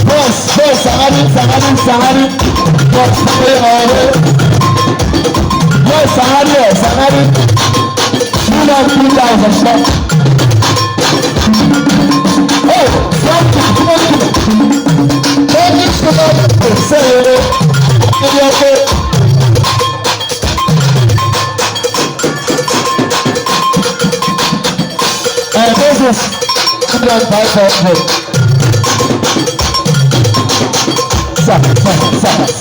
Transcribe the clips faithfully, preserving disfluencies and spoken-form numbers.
Boss, boss, sangari, sangari, sangari. Boss, sangari, sangari. Two thousand. Hey, something, something. Something, something. Say, hey, hey, hey. Eh, this is two thousand five hundred. Sa, sa, sa.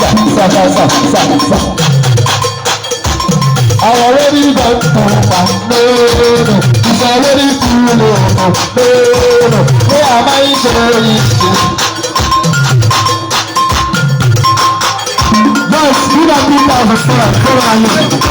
I already done too far. No, no, no. It's already too low. No, no, no. Where am I going to? Boys, give her two thousand dollars. Come on, yeah.